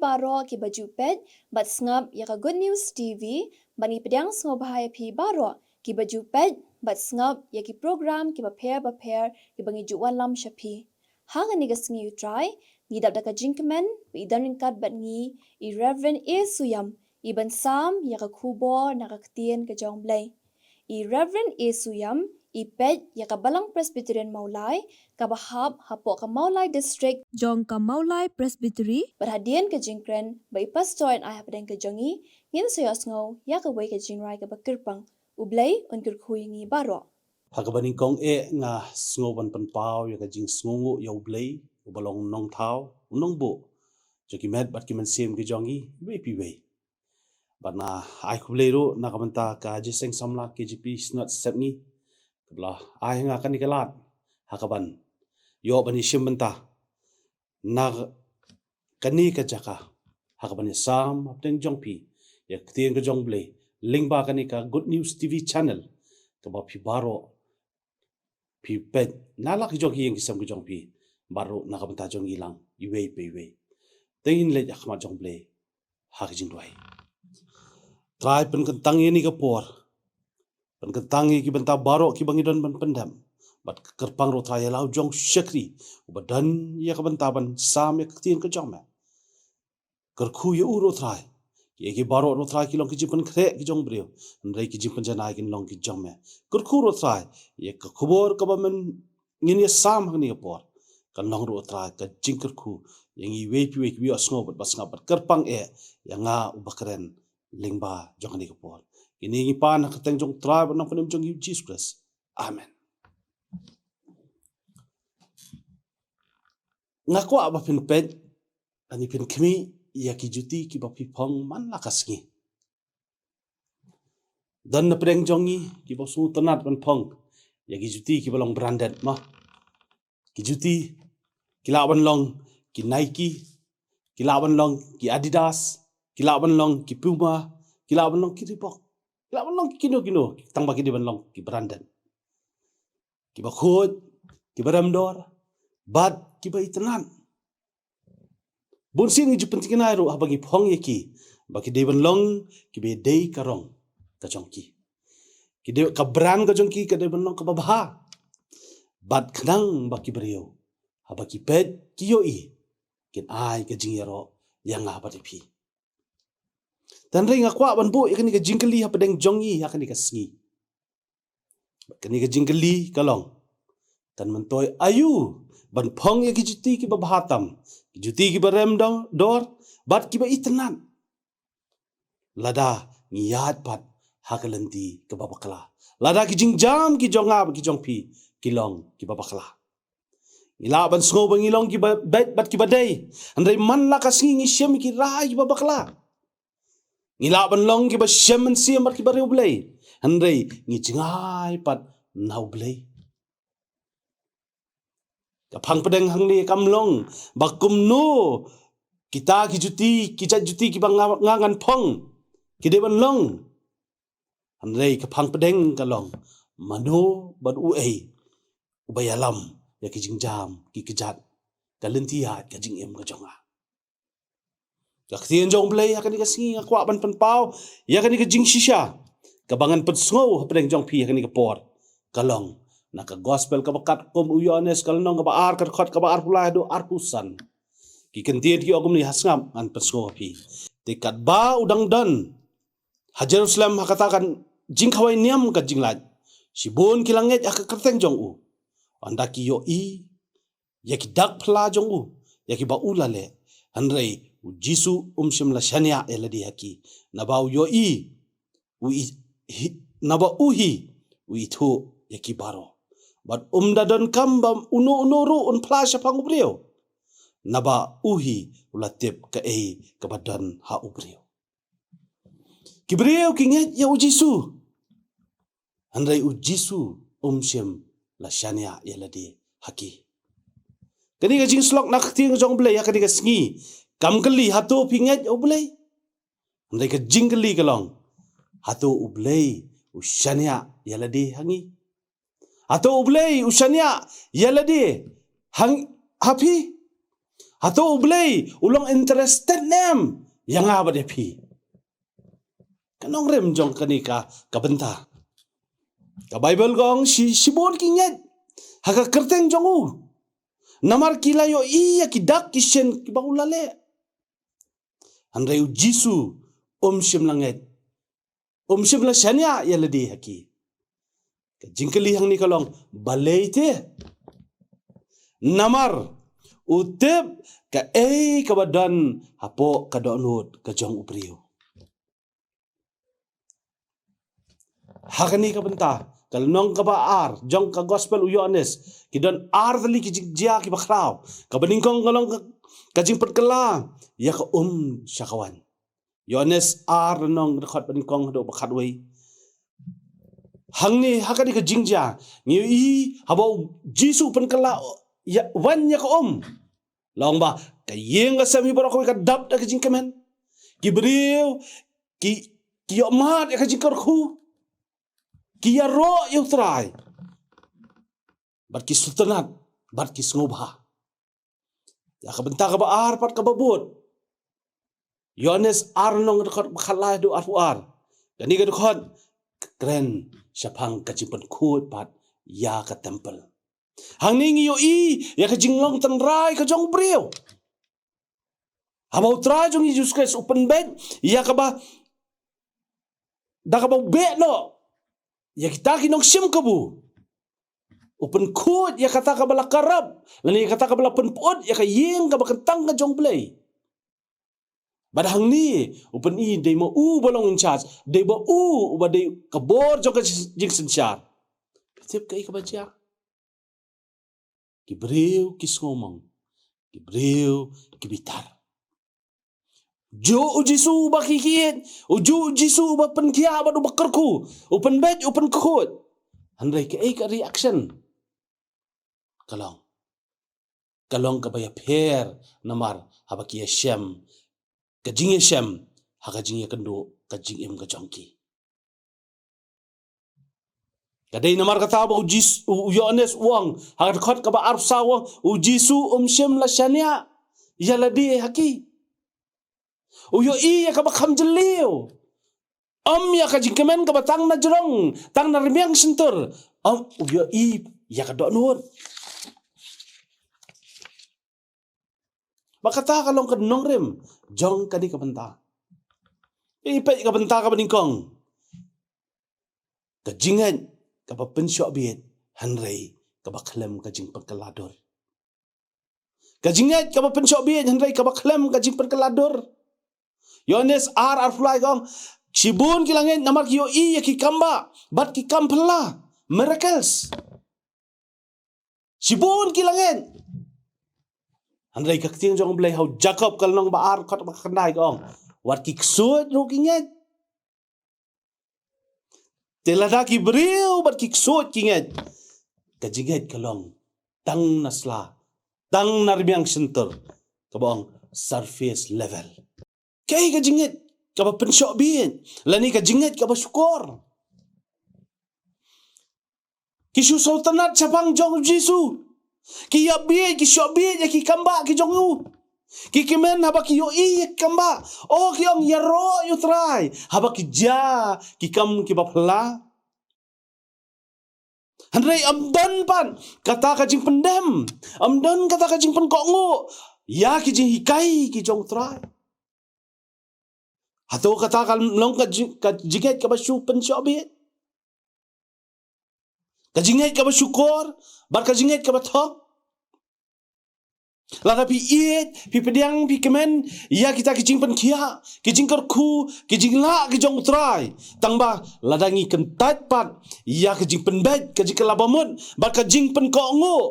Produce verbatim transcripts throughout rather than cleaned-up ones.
baroh kiba ju peit bad sngap ïa ka Good News T V, bad ngi pdiang sngewbha ïa phi baroh kiba ju peit bad sngap ïa ki program kiba pher bapher kiba ngi ju wanlam sha phi. Ha kane ka sngi U Trai, ngi dap da ka jingkmen ba i don ryngkat bad ngi i Reverend A Suyam, i ban sam ïa ka khubor na ka ktien ka jong U Blei. I Reverend A Suyam i peit ïa ka Balang Presbyterian Mawlai, kaba hap hapoh ka Mawlai District jong ka Mawlai Presbytery. Bad hadien ka jingkren ba i pastor yn ai hapdeng ka jong ngi, ngin sa ïohsngew ïa kawei ka jingrwai kaba kyrpang. U Blei un kyrkhu ïa ngi baroh. Ha kaba nyngkong eh nga sngew ban pynpaw ïa ka jingsngewnguh ïa U Blei, uba long u nongthaw, u nongbuh jong ki met bad ki mynsiem ki jong ngi iwei pa iwei. Bad nga ai khublei ruh na ka bynta ka Jingïaseng Samla K J P Synod Sepngi, kaba la ai ha nga kane ka lad ha kaban ïoh ban ïashim bynta na kane ka jaka, ha kaban ïasam hapdeng jong phi ïa ka ktien ka jong U Blei lyngba kane ka Good News T V channel, kaba phi baroh phi peit na la ki jong ki ïing ki sem ki jong phi, bad ruh na ka bynta jong ngi lang iwei pa iwei. Te ngin leit ha khmat jong U Blei ha ka jingduwai. Trai, pynkyntang ïa kane ka por, pynkyntang ïa ki bynta baroh kiba ngi don ban pyndep. Bad kyrpang ruh Trai ïa la u jong u shakri uba don ïa ka bynta ban sam ïa ka ktien ka jong me. Kyrkhu ïa u ruh Trai. Ïa ki baroh ruh Trai ki long ki jingpynkhreh ki jong u briew, hynrei ki jingpynjanai kin long ki jong me. Kyrkhu ruh Trai ïa ka khubor kaba men ngin ïasam ha kane ka por, kan long ruh Trai ka jingkyrkhu ïa ngi iwei pa iwei kiba ïohsngew bad ba sngap. Bad kyrpang eh ïa nga uba kren lyngba jong kane ka por. Kine ngi pan ha ka kyrteng jong u Trai bad Nongpynim jong ngi U Jisu Khrist. Amen. Nga kwah ba phin peit, lane phin khmih ïa ki juti kiba phi phong man la ka sngi. Don na pdeng jong ngi kiba sngewtynnat ban phong ïa ki juti kiba long branded, ma. Ki juti ki lah ban long ki Nike, ki lah ban long ki Adidas, ki lah ban long ki Puma, ki lah ban long ki Reebok, ki lah ban long ki kino kino, tang ba ki dei ban long ki branded. Kiba khuid, kiba rem dor, bad kiba itynnat. Bun sien ngi ju pynthikna ruh haba ngi phong ïa ki, ba ki dei ban long kiba dei ka rong ka jong ki. Ki dei, ka brand ka jong ki ka dei ban long kaba bha. Bad khnang ba ki briew, haba ki peit, ki ïohi, kin ai ka jingïaroh ïa nga bad ïa phi. Tangba nga kwah ban buh ïa kane ka jingkylli hapdeng jong ngi ha kane ka sngi. Kane ka jingkylli ka long, kan myntoi aïu ban phong ïa ki juti kiba bha tam, ki juti kiba rem dor, bad kiba itynnat, lada ngi ïaid pat ha ka lynti kaba bakla, lada ki jingjam ki jong nga bad ki jong phi ki long kiba bakla? Ngi lah ban sngew ba ngi long kiba beit bad kiba dei, hynrei man la ka sngi ngi shem ïa ki rai kiba bakla. Ngi lah ban long kiba shem mynsiem bad kiba riewblei, hynrei ngi jngai pat na U Blei. Ka phang pdeng hangne kam long ba kumno kita ki juti, ki jait juti kiba nga, nga ngan phong, ki dei ban long. Hynrei ka phang pdeng ka long, mano bad uei uba ïalam ïa ki jingjam, ki kjat, ka lynti ïaid, ka jingim ka jong nga. Ka ktien jong U Blei ha kane ka sngi nga kwah ban pynpaw ïa kane ka jingshisha kaba ngan pynsngew hapdeng jong phi ha kane ka por, ka long na ka gospel kaba katkum u Ïoannis, ka lynnong kaba ar, ka dkhot kaba arphew lai haduh arphew san. Ki kyntien ki ong kumne, ha sngap ngan pynsngew ha phi. Te katba u dang don ha Jerusalem ha kata ka jingkhawai niam ka jinglait, shibun ki la ngeit ha ka kyrteng jong u. Ynda ki ïohi ïa ki dak phylla jong u, ïa kiba u la leh. Hynrei U Jisu um shym la shaniah ïa lade ha ki, naba u ïohi, u i, hi, naba u hi u ithuh ïa ki baroh. Bad um da donkam ba uno uno ruh un phla shaphang u briew, naba u hi u la tip kaei kaba don ha u briew. Ki briew ki ngeit ïa U Jisu, hynrei U Jisu um shym la shaniah ïa lade ha ki. Kane ka jingsyllok na ka ktien jong U Blei ha kane ka sngi kam kylli hato phi ngeit ïa U Blei, hynrei ka jingkylli ka long, hato U Blei u shaniah ïa lade ha ngi? Hato U Blei u shaniah ïa lade ha, ha phi? Hato U Blei u long interested ne em ïa nga bad ïa phi? Ka nongrim jong kane ka, ka bynta. Ka Baibl ka ong shi, shibun ki ngeit ha ka kyrteng jong u. Namar ki la ïohi ïa ki dak ki shin kiba u la leh. Hynrei U Jisu um shym la ngeit. Um shym la shaniah ïa lade ha ki. Ka jingkylli hangne ka long balei te? Namar u tip kaei kaba don hapoh ka dohnud ka jong u briew. Ha kane ka bynta, ka lynnong kaba ar jong ka gospel u Ïoannis, ki don ar tylli ki jingjia kiba khraw. Kaba nyngkong ka long ka, ka jingpynkylla ïa ka um sha ka waiñ. Ïoannis ar, lynnong, dkhot ba nyngkong haduh ba khatwei. Hangne ha kane ka jingjia ngi ïohi haba U Jisu u pynkylla ïa, waiñ ïa ka um. La ong ba ka ïing ka sem hi baroh kawei ka dap da ka jingkmen. Ki briew ki, ki ïohmad ïa ka jingkyrkhu. Ki ïaroh ïa U Trai. Bad ki sngewtynnat, bad ki sngewbha. Ïa ka bynta kaba ar pat kaba bud. Ïoannis ar, lynnong, dkhot ba khatlai haduh arphew ar. Kane ka dkhot ka kren shaphang ka jingpynkhuid pat ïa ka templ. Hangne ngi ïohi ïa ka jinglong tynrai ka jong u briew. Haba U Trai jong ngi Jisu Khrist u pynbeit ïa kaba, da kaba u beh noh ïa kita ki nongshim kabu. U pynkhuid ïa kata kaba la karap, lane ïa kata kaba la pynpyut ïa ka ïing kaba kyntang ka jong U Blei. Bad hangne u pyni dei ma u ba long in charge, dei ma u uba dei ka bor jong ka jing-, jingsynshar. Phi tip kaei kaba jia? Ki briew ki sngewmong, ki briew ki bitar. Ju U Jisu uba khie khie, u ju U Jisu uba pynkhiah bad uba kyrkhu, u pynbeit, u pynkhuid. Hynrei kaei ka reaction? Ka long, ka long kaba ïapher namar haba ki ïashem ka jingïashem ha ka jingïakynduh ka jingim ka jong ki. Ka dei namar kata ba U Jis-, u, u Ïoannis u ong ha ka dkhot kaba arphew saw, u ong, U Jisu um shym la shaniah ïa lade ha ki. U ïohi ïa kaba kham jylliew. Ym ïa ka jingkmen kaba tang na jrong, tang na rmiang shyntur. Ym, u ïohi ïa ka dohnud. Ba kata ka long ka nongrim jong kane ka bynta. Phi peit ka bynta kaba nyngkong. Ka jingngeit kaba pynshoh bieit, hynrei kaba khlem ka jingpynkylla dur. Ka jingngeit kaba pynshoh bieit, hynrei kaba khlem ka jingpynkylla dur. Ïoannis ar, arphew lai ka ong, shibun ki la ngeit namar ki ïohi ïa ki kambah bad ki kam phylla, miracles. Shibun ki la ngeit. Hynrei ka ktien jong U Blei ha u Jakob ka lynnong ba ar, dkhot ba khyndai ka ong, wat ki ksuid ruh ki ngeit. Te lada ki briew bad ki ksuid ki ngeit, ka jingngeit ka long tang na sla, tang na rmiang shyntur, kaba ong surface level. Kaei ka jingngeit kaba pynshoh bieit, lane ka jingngeit kaba shukor? Ki shu sngewtynnat shaphang jong U Jisu. Ki ïa bieit, ki shoh bieit ïa ki kambah ki jong u. Ki kmen haba ki ïohi ïa ki kambah. O, ki ong ïaroh ïa U Trai haba ki jia ki kam kiba phylla. Hynrei ym don pat kata ka jingpyndem, ym don kata ka jingpynkohnguh ïa ki jinghikai ki jong U Trai. Hato kata ka long ka jing-, ka jingngeit kaba shu pynshoh bieit? Ka jingngeit kaba shukor bad ka jingngeit kaba thok? Lada phi ïeit, phi pdiang, phi kmen ïa kita ki jingpynkhiah, ki jingkyrkhu, ki jinglah ki jong U Trai, tangba lada ngi kyntait pat ïa ka jingpynbeit, ka jingkylla bamut bad ka jingpynkohnguh,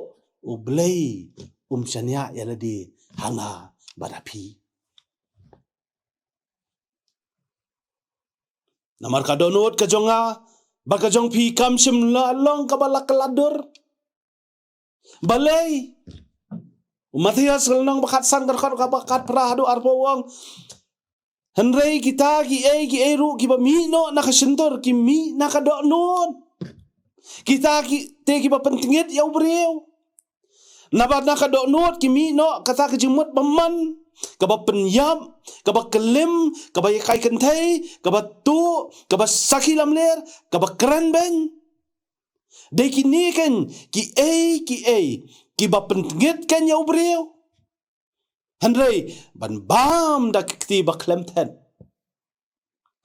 U Blei um shaniah ïa lade ha nga bad ha phi. Namar ka dohnud ka jong nga bad ka jong phi kam shym la long kaba la kylla dur. Balei? U Mathaios ka lynnong ba khatsan, ka dkhot kaba khatphra haduh arphew u ong, hynrei kita kiei kiei ruh kiba mih noh na ka shyntur ki mih na ka dohnud. Kita ki, te kiba pyntngit ïa u briew. Naba na ka dohnud ki mih noh kata ka jingmut bymman, kaba pynïap, kaba klim, kaba ïakai kynthei, kaba tuh, kaba sakhi lamler, kaba kren beiñ. Dei kine keiñ kiei kiei kiba pyntngit keiñ ïa u briew. Hynrei ban bam da ki kti ba khlem thet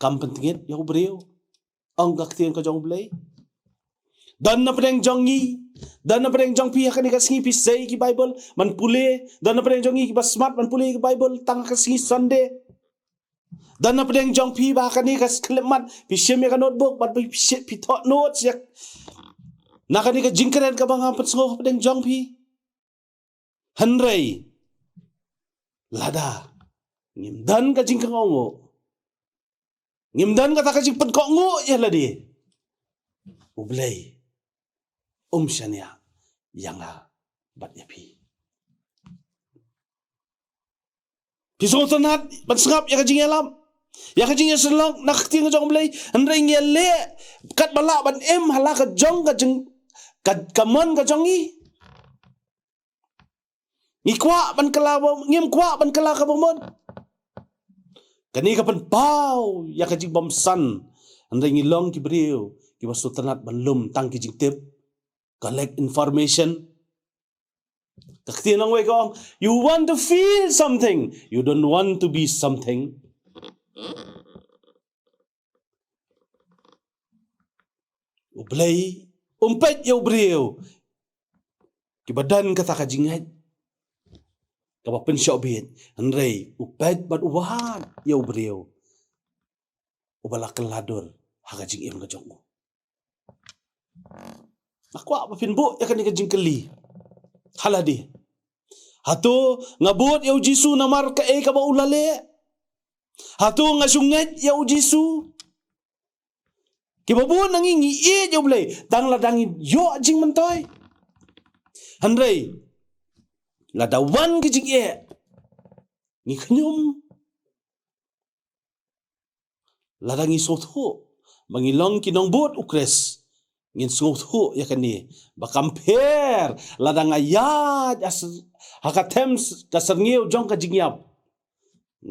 kam pyntngit ïa u briew, ong ka ktien ka jong U Blei. Don na pdeng jong ngi, don na pdeng jong phi ha kane ka sngi phi sei ki Bible ban pule, don na pdeng jong ngi kiba smat ban pule ki Bible tang ha ka sngi Sunday. Don na pdeng jong phi ba ha kane ka khyllipmat phi shim ïa ka notebook bad phi shi-, phi thoh notes ïa na kane ka jingkren kaba nga pynsngew ha pdeng jong phi. Hynrei lada ngim don ka jingkohnguh, ngim don kata ka jingpynkohnguh ïa lade, U Blei um shaniah ïa nga bad ïa phi. Phi sngewtynnat ban sngap ïa ka jingïalap, ïa ka jingïasyllok na ka ktien ka jong U Blei, hynrei ngi ïaleh katba lah ban im ha la ka jong ka jing, ka, ka mon ka jong ngi. Ngi kwah ban kylla ba, ngim kwah ban kylla kaba mut. Kane ka pynpaw ïa ka jingbymsan. Hynrei ngi long ki briew kiba sngewtynnat ban lum tang ki jingtip, collect information. Ka ktien nongwei ka ong, you want to feel something, you don't want to be something. U Blei um peit ïa u briew kiba don kata ka jingngeit kaba pynshohbit, hynrei u peit bad u wad ïa u briew uba la kylla dur ha ka jingim ka jong u. Nga kwah ba phin buh ïa kane ka jingkylli ha lade. Hato nga bud ïa u Jisu namar kaei kaba u la leh? Hato nga shu ngeit ïa u Jisu? Kiba bun na ngi ngi ïeit ïa U Blei tang lada ngi ïoh jingmyntoi. Hynrei lada wan ki jingeh ngi khñium. Lada ngi sngewthuh ba ngi long ki nongbud U Khrist, ngin sngewthuh ïa kane ba kam pher lada nga ïaid ha s-, ha ka them s-, ka syrngiew jong ka jingïap,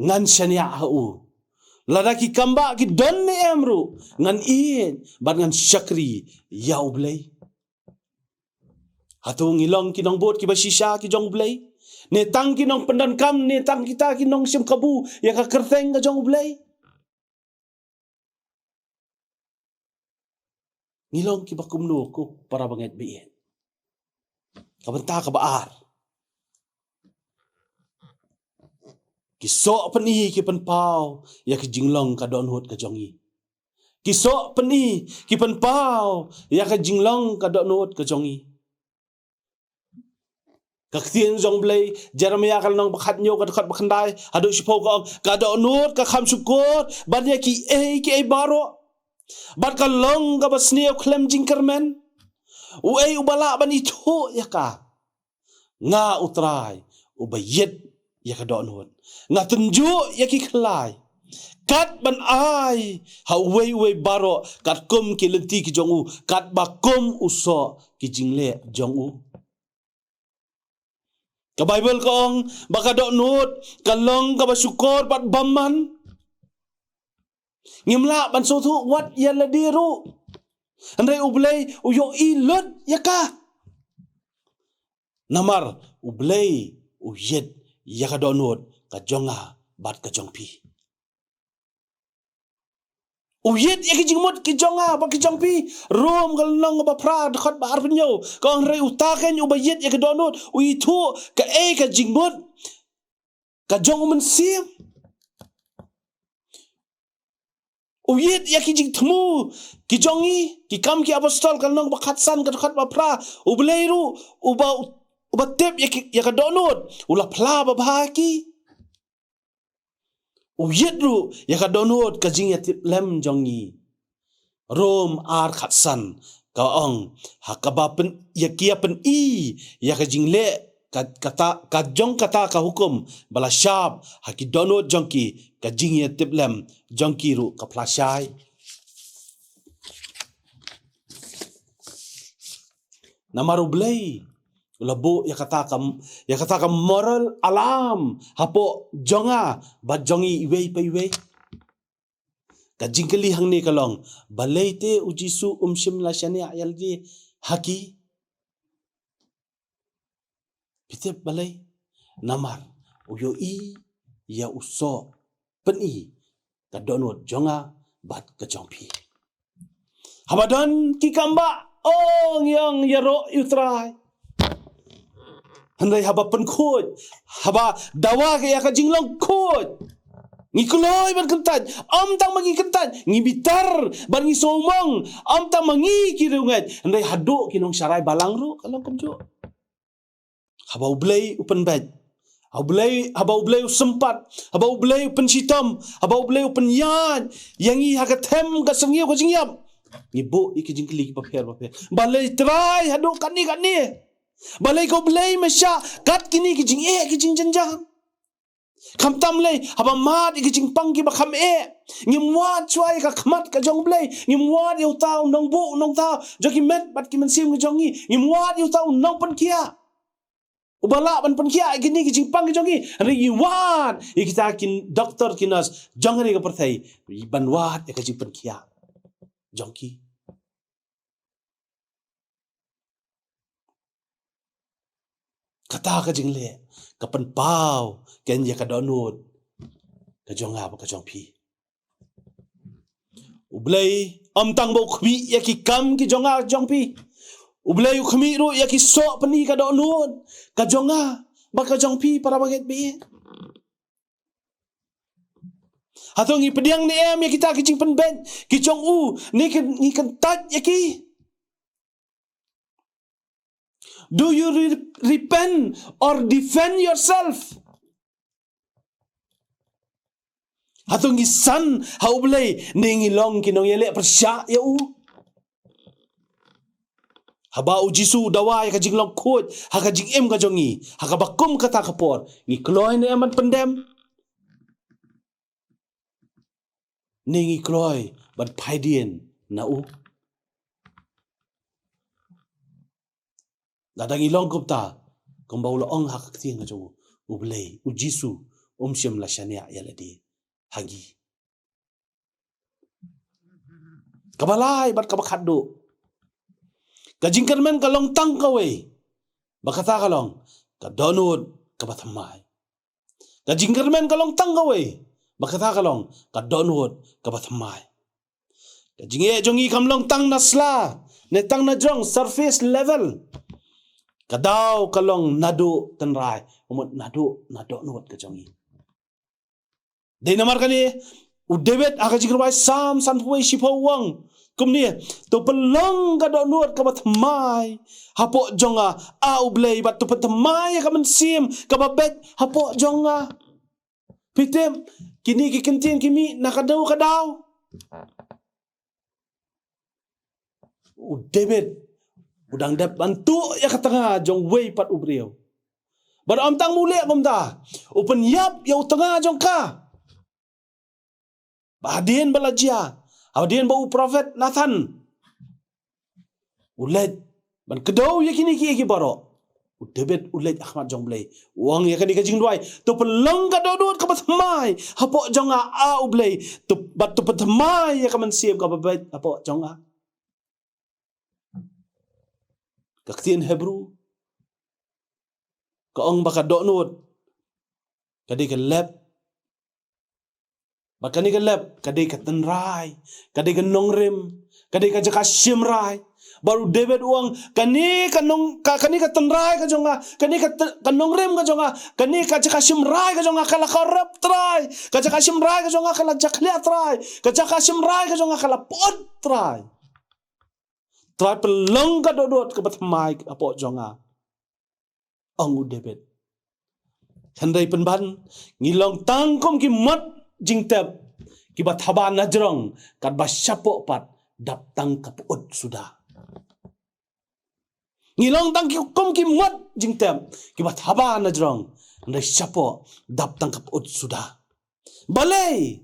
ngan shaniah ha u. Lada ki kambah ki don ne em ruh, ngan ïeit bad ngan shakri ïa U Blei. Hato ngi long ki nongbud kiba shisha ki jong U Blei? Ne tang ki nongpyndonkam, ne tang kita ki nongshim kabu ïa ka kyrteng ka jong U Blei? Ngi long kiba kumno ko para bangeit ba ïeit? Ka bynta kaba ar. Ki soh pyni ki pynpaw ïa ki jinglong ka dohnud ka jong ngi. Ki soh pyni ki pynpaw ïa ka jinglong ka dohnud ka jong ngi. Ka ktien jong U Blei, Jeremiah ka lynnong ba khathynñiew ka dkhot ba khyndai haduh shiphew ka ong, ka dohnud ka kham shukor ban ïa kiei kiei baroh, bad ka long kaba sniew khlem jingkyrmen. Uei uba lah ban ithuh ïa ka? Nga U Trai uba ïeit ïa ka dohnud. Nga tynjuh ïa ki khlai kat ban ai ha uwei uwei baroh katkum ki lynti ki jong u, katba kum u soh ki jingleh jong u. Ka Baibl ka ong ba ka dohnud ka long kaba shukor bad bymman. Ngim lah ban sngewthuh wat ïa lade ruh. Hynrei U Blei u ïohi lut ïa ka. Namar U Blei u ïeit ïa ka dohnud ka jong nga bad ka jong phi. U ïeit ïa ki jingmut ki jong nga bad ki jong phi. Rom ka lynnong ba phra dkhot ba arphew hynñiew ka ong, hynrei uta keiñ uba ïeit ïa ka dohnud u ithuh kaei ka jingmut ka jong U Mynsiem. U ïeit ïa ki jingthmu ki jong ngi. Ki Kam ki Apostol ka lynnong ba khatsan ka dkhot ba phra, U Blei ruh uba, uba tip ïa ki, ïa ka dohnud u la phla babha ïa ki. U ïeit ruh ïa ka dohnud ka jingïatiplem jong ngi. Rom ar khatsan ka ong, ha kaba pyn, ïa ki ïa pyni ïa ka jingleh ka, kata, ka jong kata ka hukum ba la shap ha ki dohnud jong ki, ka jingïatiplem jong ki ruh ka phla shai. Namar U Blei U la buh ïa kata ka, ïa kata ka moral alarm hapoh jong nga bad jong ngi iwei pa iwei. Ka jingkylli hangne ka long, balei te u Jisu um shym la shaniah ïa lade ha ki? Phi tip balei? Namar u ïohi ïa u soh pyni ka dohnud jong nga bad ka jong phi. Haba don ki kam ba ong ïa nga ïaroh ïa u Trai, hynrei haba pynkhuid, haba dawa ka ïa ka jinglong khuid, ngi kloi ban kyntait. Ym tang ba ngi kyntait, ngi bitar bad ngi sngewmong. Ym tang ba ngi ki riewngeit, hynrei haduh ki nongsharai balang ruh ka long kumjuh. Haba U Blei u pynbeit, haba U Blei, haba U Blei u sympat, haba U Blei u pynshitom, haba U Blei u pynïaid ïa ngi ha ka them ka syrngiew ka jingïap, ngi buh ïa ki jingkylli kiba pher ba pher. Balei Trai haduh katne katne? Balei ko Blei me shah kat kine ki jingeh ki jingjynjar? Khamtam lei haba mad ïa ki jingpang kiba kham eh, ngim wad shuwa ïa ka khmat ka jong U Blei, ngim wad ïa uta u nongbuh u nongthaw jong ki met bad ki mynsiem ka jong ngi, ngim wad ïa uta u nongpynkhiah uba lah ban pynkhiah ïa kine ki jingpang ka jong ngi, hynrei ngi wad ïa kita ki doktor ki nurse jong kane ka pyrthei ban wad ïa ka jingpynkhiah jong ki. Kata ka jingleh ka pynpaw kein ïa ka dohnud ka jong nga bad ka jong phi. U Blei ym tang ba u khmih ïa ki kam ki jong nga jong phi, U Blei u khmih ruh ïa ki soh pyni ka dohnud ka jong nga bad ka jong phi, para bangeit ba ïeit. Hato ngi pdiang ne em ïa kita ki jingpynbeit ki jong u, ne ki, ngi kyntait ïa ki? Do you re-, repent or defend yourself? Hato ngi san ha U Blei ne ngi long ki nongïaleh pyrshah ïa u? Haba u Jisu u dawa ïa ka jinglong khuid ha ka jingim ka jong ngi, ha kaba kum kata ka por, ngi kloi ne em ban pyndem? Ne ngi kloi ban phai dien na u? Lada ngi long kumta, kumba u la ong ha ka ktien ka jong u, U Blei, u Jisu um shym la shaniah ïa lade ha ngi. Kaba lai bad kaba khatduh, ka jingkyrmen ka long tang kawei, ba kata ka long ka dohnud kaba thymmai. Ka jingkyrmen ka long tang kawei, ba kata ka long ka dohnud kaba thymmai. Ka jingeh jong ngi kam long tang na sla ne tang na jrong, surface level. Ka daw ka long naduh tynrai, ka mut naduh na dohnud ka jong ngi. Dei namar kane u David ha ka jingrwai Salm sanphew wei shiphew u ong kumne: To pynlong ka dohnud kaba thymmai hapoh jong nga, A U Blei, bad to pynthymmai ïa ka mynsiem kaba beit hapoh jong nga. Phi tip, kine ki kyntien ki mih na kano ka daw? U David u dang dep ban tuh ïa ka tnga jong uwei pat u briew. Bad ym tang ba u leh kumta, u pynïap ïa u tnga jong ka. Ba hadien ba la jia, hadien ba u prophet Nathan u leit ban kdew ïa kine kiei kiei baroh, u David u leit ha khmat jong U Blei, u ong ïa kane ka jingduwai: To pynlong ka dohnud kaba thymmai hapoh jong nga, A U Blei, to, bad to pynthymmai ïa ka mynsiem kaba beit hapoh jong nga. Ka ktien Hebru ka ong ba ka dohnud ka dei ka lep. Bad kane ka lep ka dei ka tynrai, ka dei ka nongrim, ka dei ka jaka shim rai. Bad u David u ong, kane ka nong, ka, kane ka tynrai ka jong nga, kane ka ty-, ka nongrim ka jong nga, kane ka jaka shim rai ka jong nga ka la kharap, Trai. Ka jaka shim rai ka jong nga ka la jakhlia, Trai. Ka jaka shim rai ka jong nga ka la pyut, Trai. Trai, pynlong ka dohnud kaba thymmai hapoh jong nga, ong u David. Hynrei pynban, ngi long tang kum ki mot jingtep kiba thaba na jrong, katba shapoh pat dap tang ka pyut suda. Ngi long tang ki, kum ki mot jingtep kiba thaba na jrong, hynrei shapoh dap tang ka pyut suda. Balei?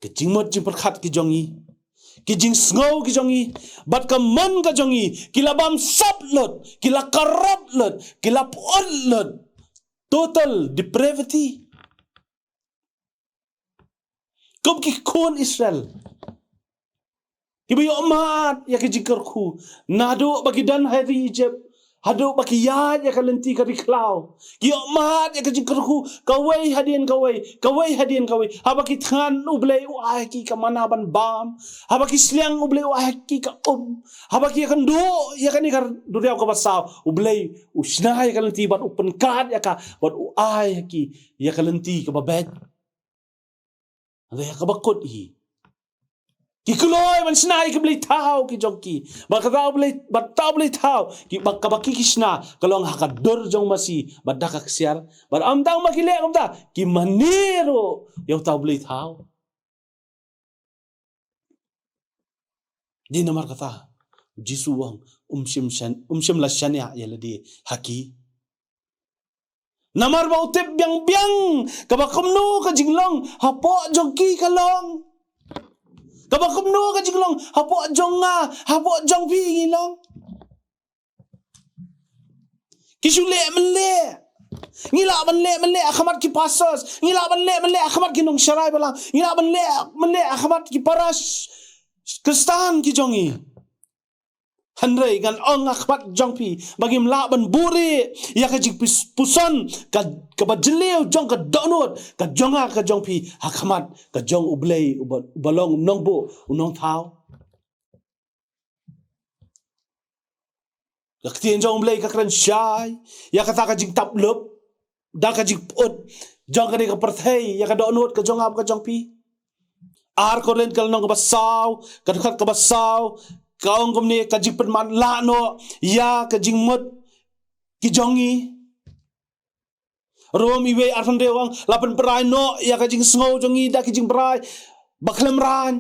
Ka jingmut jingpyrkhat ki jong ngi, Ki jingsngew ki jong ngi, bad ka mon ka jong ngi, ki la bam sap lut, ki la corrupt lut, ki la pyut lut. Total depravity. Kum ki khun Israel. Ki ba ïoh mad ïa ki jingkyrkhu. Naduh ba ki don ha ri Egypt. Haduh ba ki ïaid ïa ka lynti ka ri khlaw. Ki ïoh mad ïa ki jingkyrkhu. Kawei hadien kawei. Kawei hadien kawei. Haba ki thngan U Blei u ai ki ka manna ban bam. Haba ki sliang U Blei u ai ki ka um. Haba ki ïakynduh ïa kane ka duriaw kaba saw. U Blei u shna ïa ka lynti bad u pynkat ïa ka. Bad u ai ki ïa ka lynti kaba beit. Hynrei ha kaba kut hi. Ki kloi ban shna ïa ki blei thaw ki jong ki. Bad kata U Blei, bad ta U Blei thaw. Ki ba, kaba ki ki shna. Ka long ha ka dur jong masi. Bad da ka ksiar. Bad ym tang ba ki leh kumta. Ki mane ruh ïa uta U Blei thaw. Dei namar kata. Jisu u ong. Um shym shan, um shym la shaniah ïa lade. Ha ki. Namar ba u tip biang biang, kaba kumno ka jinglong, hapoh jong ki ka long. Kaba kumno ka jinglong, hapoh jong nga, hapoh jong phi ngi long. Ki shu leh mynleh. Ngi lah ban leh mynleh ha khmat ki pastors, ngi lah ban leh mynleh ha khmat ki nongsharai balang, ngi lah ban leh mynleh ha khmat ki para Khristan ki jong ngi. Hynrei ngan ong ha khmat jong phi, ba ngim lah ban buhrieh ïa ka jingpus-, puson, ka, kaba jylliew jong ka dohnud, ka jong nga ka jong phi, ha khmat, ka jong U Blei, uba, uba long u nongbuh, u nongthaw. Ka ktien jong U Blei ka kren shai ïa kata ka jingtap lup, da ka jingpyut jong kane ka pyrthei ïa ka dohnud ka jong nga bad ka jong phi. Ar Korinth ka lynnong kaba saw, ka dkhot kaba saw, ka ong kumne, ka jingpynman lah noh ïa ka jingmut ki jong ngi. Rom iwei arphew hynriew ong, la pynbrai noh ïa ka jingsngew jong ngi da ki jingbrai ba khlem rang.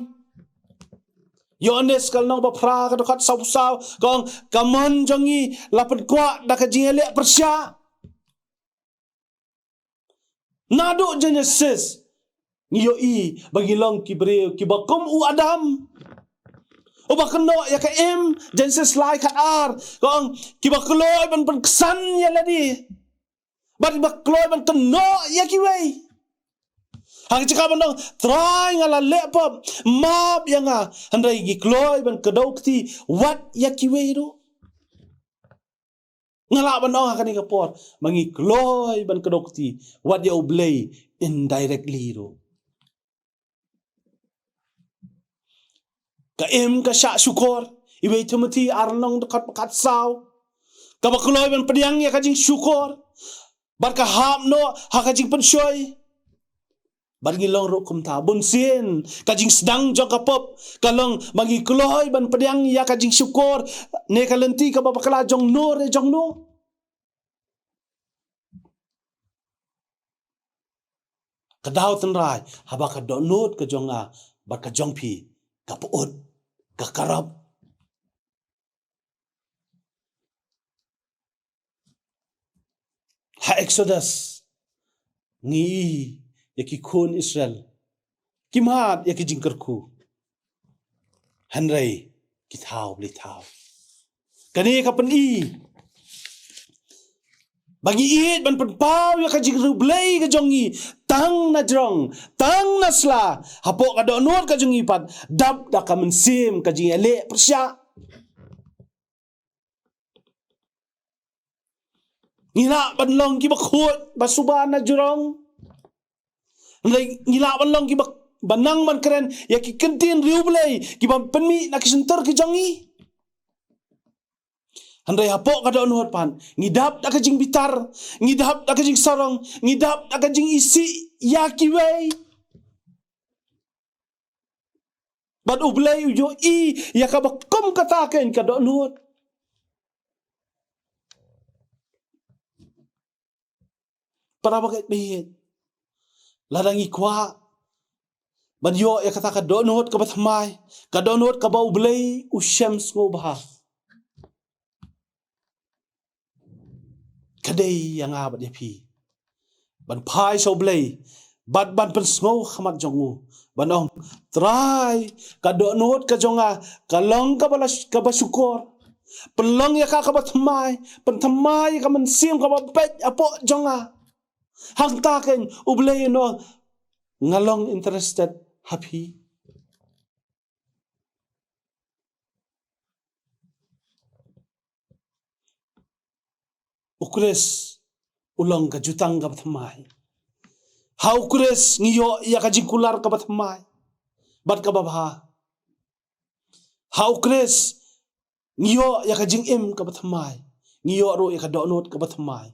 Ïoannis ka lynnong ba phra ka dkhot sawphew saw, ka ong, ka mon jong ngi la pynkwah da ka jingïaleh pyrshah. Naduh Genesis ngi ïohi ba ngi long ki briew kiba kum u Adam. Uba kynnoh ïa ka im, Genesis lai khat ar, ka ong, kiba kloi ban pynksan ïa lade. Bad kiba kloi ban kynnoh ïa kiwei. Ha ka jaka ban ong, Trai nga la leh pop, map ïa nga, hynrei ngi kloi ban kdew kti wat ïa kiwei ruh. Nga lah ban ong ha kane ka por, ba ngi kloi ban kdew kti wat ïa U Blei indirectly ruh. Ka im ka shah shukor, iwei Timothy ar lynnong dkhot ba khatsaw. Kaba kloi ban pdiang ïa ka jingshukor. Bad ka hap noh ha ka jingpynshoi. Bad ngi long ruh kumta, bunsien ka jingsdang jong ka pop ka long ba ngi kloi ban pdiang ïa ka jingshukor, ne ka lynti kaba bakla jong no re jong no. Ka daw tynrai, haba ka dohnud ka jong nga bad ka jong phi ka pyut, ka corrupt. Ha Exodus ngi ïohi ïa ki khun Israel ki mad ïa ki jingkyrkhu, hynrei ki thaw Blei thaw. Kane ka pyni ba ngi ïeit ban pynpaw ïa ka jingriewblei ka jong ngi tang na jrong, tang na sla, hapoh ka dohnud ka jong ngi pat, dap da ka mynsiem ka jingïaleh pyrshah. Ngi lah ban long kiba khuid ba suba na jrong. Hynrei ngi lah ban long kiba, ba nang ban kren ïa ki kyntien riewblei kiba pynmih na ki shyntur ki jong ngi. Hynrei hapoh ka dohnud pat, ngi dap da ka jingbitar, ngi dap da ka jingsarong, ngi dap da ka jingisih ïa kiwei. Bad U Blei u ïohi ïa kaba kum kata kein ka dohnud. Para bangeit baieit, lada ngi kwah ban ïoh ïa kata ka dohnud kaba thymmai, ka dohnud kaba U Blei u shem sngewbha, ka dei ïa nga bad ïa phi ban phai sha U Blei, Bad ban pynsngew ha khmat jong u, ban ong, Trai, ka dohnud ka jong nga ka long kaba la, kaba shukor. Pynlong ïa ka kaba thymmai, pynthymmai ïa ka mynsiem kaba beit hapoh jong nga. Hangta keiñ U Blei un ong, nga long interested ha phi. U Khrist u long ka jutang kaba thymmai. Ha U Khrist ngi ïoh ïa ka jingkular kaba thymmai bad kaba bha. Ha U Khrist ngi ïoh ïa ka jingim kaba thymmai. Ngi ïoh ruh ïa ka dohnud kaba thymmai.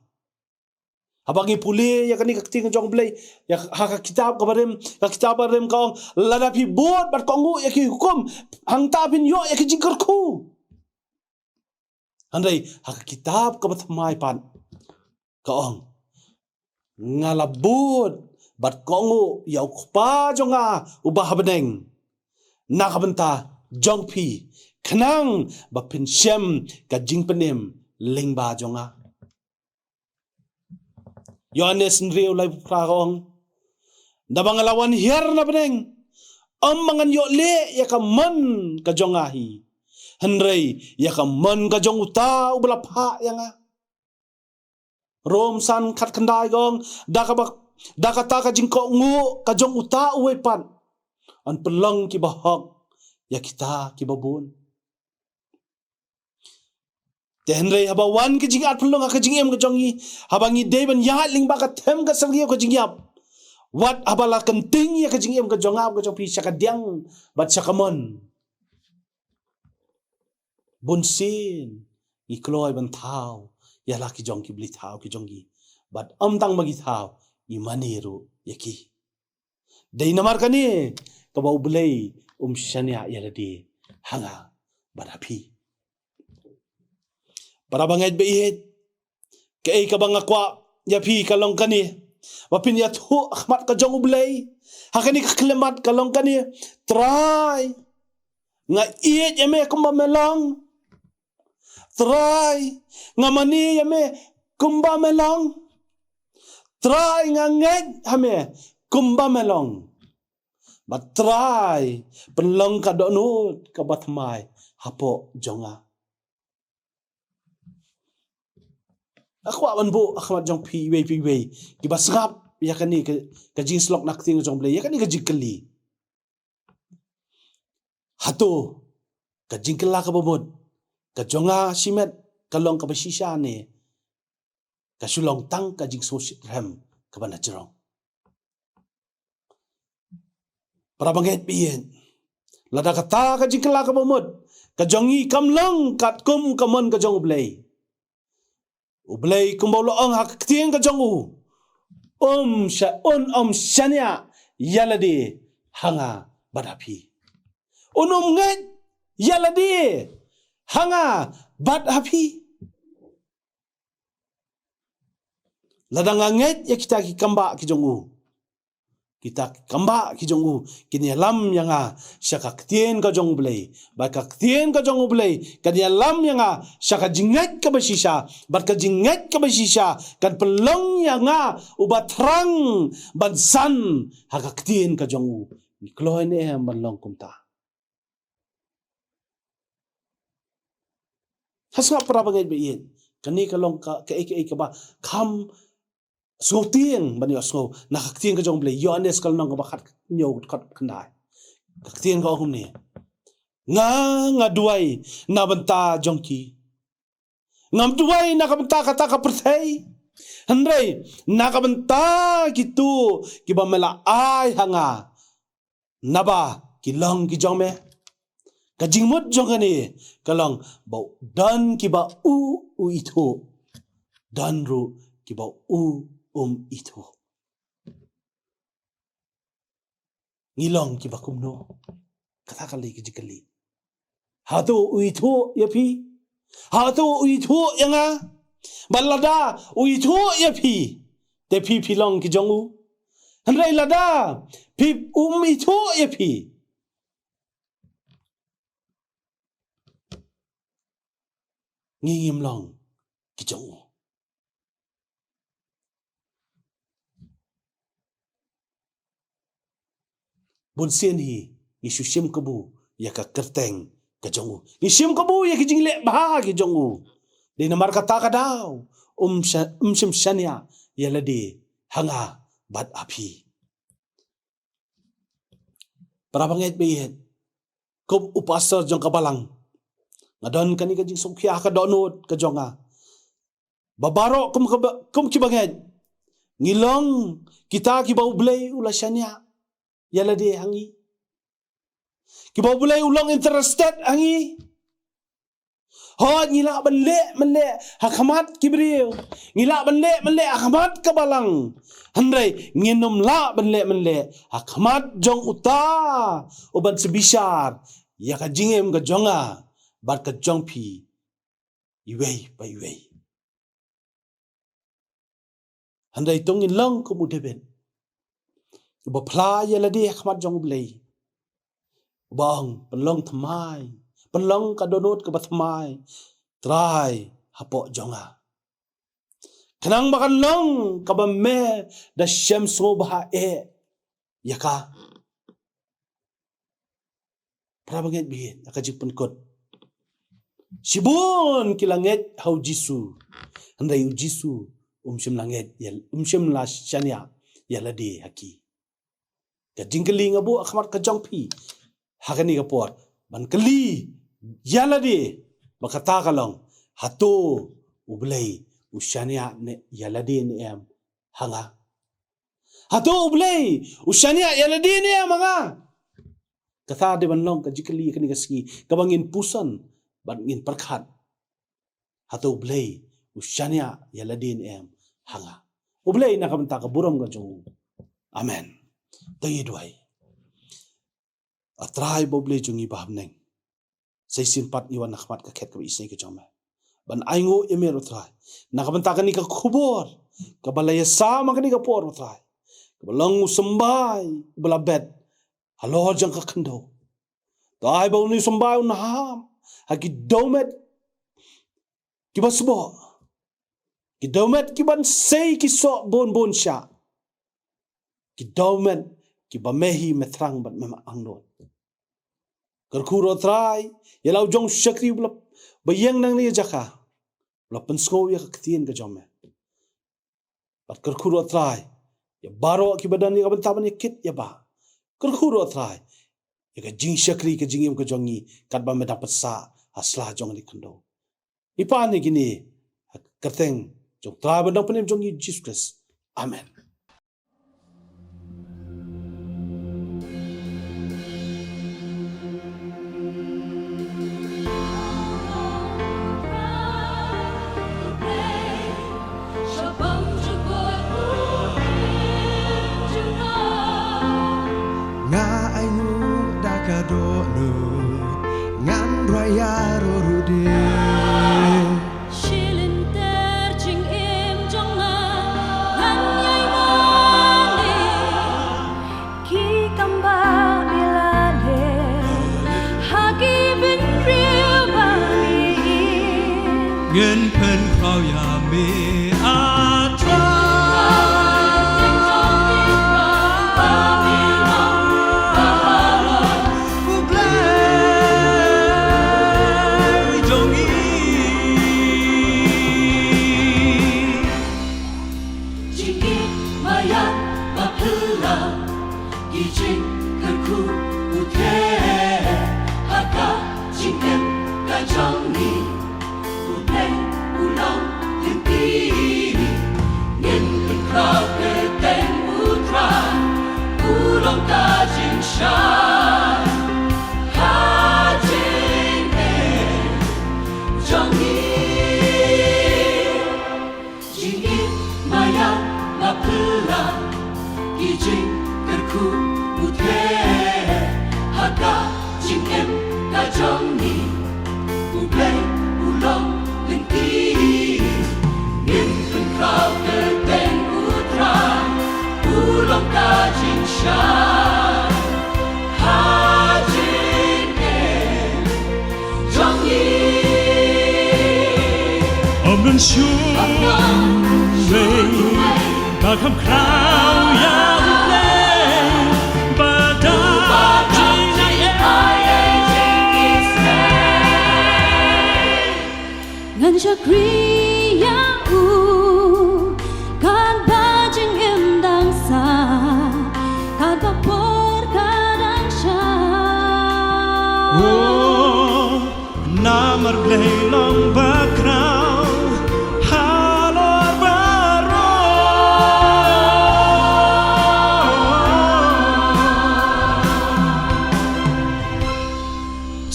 Haba ngi pule ïa kane ka ktien ka jong U Blei, ïa ha ka kitab kaba rim, ka kitab kaba rim ka ong, lada phi bud bad kohnguh ïa ki hukum, hangta phin ïoh ïa ki jingkyrkhu. Hynrei ha ka kitab kaba thymmai pat ka ong, nga la bud bad kohnguh ïa U Kpa jong nga uba ha bneng na ka bynta jong phi, khnang ba phin shem ka jingpynim lyngba jong nga. Ïoannis hynriew laiphew phra ka ong, naba nga la wan hiar na bneng, ym ba ngan ïoh leh ïa ka mon ka jong nga hi, hynrei ïa ka mon ka jong uta uba la phah ïa nga. Rom san khatkhyndai ka ong, da kaba, da kata ka jingkohnguh ka jong uta uwei pat, yn pynlong kiba hok ïa kita kiba bun. Te hynrei haba wan ka jingat pynlong ha ka jingim ka jong ngi, haba ngi dei ban ïaid lyngba ka them ka syrngiew ka jingïap, wat haba la kynting ïa ka jingim ka jong nga, ka jong phi sha ka diang bad sha ka mon, bunsien ngi kloi ban thaw ïa la ki jong ki blei thaw ki jong ngi, bad ym tang ba ngi thaw, ngi mane ruh ïa ki. Dei namar kane kaba U Blei um shaniah ïa lade ha nga bad ha phi. Para bangeit baieit, kaei kaba nga kwah ïa phi ka long kane, ba phin ïathuh ha khmat ka jong U Blei ha kane ka khyllipmat ka long kane, Trai, nga ïeit ïa me kumba me long. Trai, nga mane ïa me kumba me long. Trai, nga ngeit ha me kumba me long. Bad Trai, pynlong ka dohnud kaba thymmai hapoh jong nga. Nga kwah ban buh ha khmat jong phi iwei pa iwei kiba sngap ïa kane ka, ka jingshlok na ktien jong U Blei, ïa kane ka jingkylli. Hato ka jingkylla kaba mut ka jong nga shimet ka long kaba shisha ne ka shu long tang ka jingsngewsih rhem kaba na jrong? Para bangeit baieit, lada kata ka jingkylla kaba mut ka jong ngi kam long katkum ka mon ka jong U Blei, U Blei kumba u la ong ha ka ktien ka jong u, um sha, un ym shaniah ïa lade ha nga bad ha phi. Un ym ngeit ïa lade ha nga bad ha phi. Lada nga ngeit ïa kita ki kambah ki jong u, kita ki kambah ki jong u kin ïalam ïa nga sha ka ktien ka jong U Blei, bad ka ktien ka jong U Blei kan ïalam ïa nga sha ka jingngeit kaba shisha, bad ka jingngeit kaba shisha kan pynlong ïa nga uba thrang ban san ha ka ktien ka jong u. Ngi kloi ne em ban long kumta? Ha sngap para bangeit baieit, kane ka long ka, kaei kaei kaba kham sngewtieng ban ïohsngew na ka ktien ka jong U Blei. Ïoannis ka lynnong kaba khathynñiew, khatkhyndai. Ka ktien ka ong kumne, nga, nga duwai na bynta jong ki. Ngam duwai na ka bynta kata ka pyrthei, hynrei na ka bynta kito kiba me la ai ha nga, naba ki long ki jong me. Ka jingmut jong kane ka long ba don kiba u u ithuh, don ruh kiba u um ithuh. Ngi long kiba kumno? Kata ka lei ka jingkylli. Hato u ithuh ïa phi? Hato u ithuh ïa nga? Bad lada u ithuh ïa phi, te phi phi long ki jong u. Hynrei lada phi, um ithuh ïa phi, ngi ngim long ki jong u. Bun sien hi ngi shu shim kabu ïa ka kyrteng ka jong u. Ngi shim kabu ïa ki jingleh bha ki jong u. Dei namar kata ka daw um sha-, um shym shaniah ïa lade ha nga bad ha phi. Para bangeit baieit, kum u pastor jong ka balang, nga don kane ka jingsngewkhia ha ka dohnud ka jong nga ba baroh kum ka ba-, kum ki bangeit ngi long kita kiba U Blei u la shaniah ïa lade ha ngi, kiba U Blei u long interested ha ngi. Hooid, ngi lah ban leh mynleh ha khmat ki briew, ngi lah ban leh mynleh ha khmat ka balang, hynrei ngin ym lah ban leh mynleh ha khmat jong uta uban sa bishar ïa ka jingim ka jong nga bad ka jong phi iwei pa iwei. Hynrei to ngin long kum u David, uba phla ïa lade ha khmat jong U Blei, uba ong, pynlong thymmai, pynlong ka dohnud kaba thymmai, Trai, hapoh jong nga, khnang ba kan long kaba me da shem sngewbha eh ïa ka. Para bangeit baieit, ha ka jingpynkut, shibun ki la ngeit ha U Jisu, hynrei U Jisu um shym la ngeit ïa, um shym la shaniah ïa lade ha ki. Ka jingkylli nga buh ha khmat ka jong phi ha kane ka por, ban kylli ïa lade, ba kata ka long, hato U Blei u shaniah ne ïa lade ne em ha nga? Hato U Blei u shaniah ïa lade ne em ha nga? Kata dei ban long ka jingkylli kane ka sngi kaba ngin puson bad ngin pyrkhat. Hato U Blei u shaniah ïa lade ne em ha nga? U Blei na ka bynta ka burom ka jong u. Amen. To ngin duwai. A Trai ba U Blei jong ngi ba ha bneng, sa shisien pat ngi wan ha khmat ka khet kaba isynei ka jong me ban ainguh ïa me ruh Trai, na ka bynta kane ka khubor kaba la ïasam ha kane ka por ruh Trai, kaba long u symbai uba la bet halor jong ka khyndew. To ai ba une u symbai un ham ha ki dewmet kiba sboh, ki dewmet kiban sei ki soh bun bun shah, ki dewmet kiba me hi me thrang bad me angnud. Kyrkhu ruh Trai ïa la u jong u shakri uba la, ba ïeng nangne ïa jaka, ba la pynsngew ïa ka ktien ka jong me. Bad kyrkhu ruh Trai ïa baroh kiba don ïa ka bynta ban ïa kit ïa ba. Kyrkhu ruh Trai ïa ka jingshakri ka jingim ka jong ngi, katba me dang pynsah ha sla jong kane ka khyndew. Ngi pan ïa kine ha ka kyrteng jong Trai ba dang pynim jong ngi Jisu Khrist. Amen. Nga ainguh da ka dohnud, ngan rwai ïa ruh de. Shilynter jingim jong nga, ngan ïai mane ki kam ba me la leh ha ki bynriew ba me im. Ngin pynkhraw ïa me, A Trai. U Blei jong ngi. Jingim maïan baphylla, ki jingkyrkhu u theh ha ka jingim ka jong ngi. U Blei u long lynti, ngin pynkhraw kyrteng u Trai, u long ka jingshai ha jingim jong ngi. Jingim maïan baphylla, ki jingkyrkhu u theh ha ka jingim ka jong ngi. U Blei u long lynti, ngin pynkhraw kyrteng u Trai, u long ka jingshai ha jingim jong ngi. Ym don shuh wei ba kham khraw ïa U Blei, ba da Shakri ïa u, katba jingim dang sah, katba por ka dang shai. Oh, namar Blei long bakhraw halor baroh.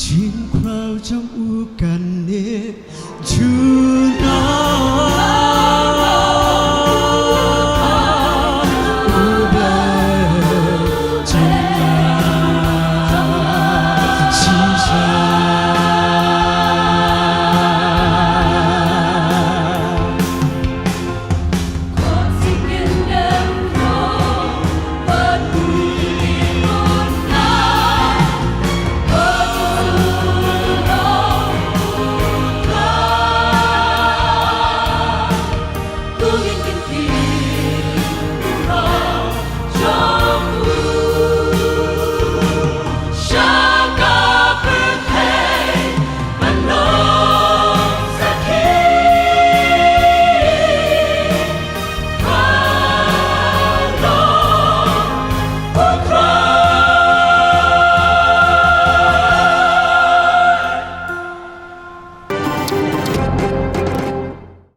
Jingkhraw jong u kane jong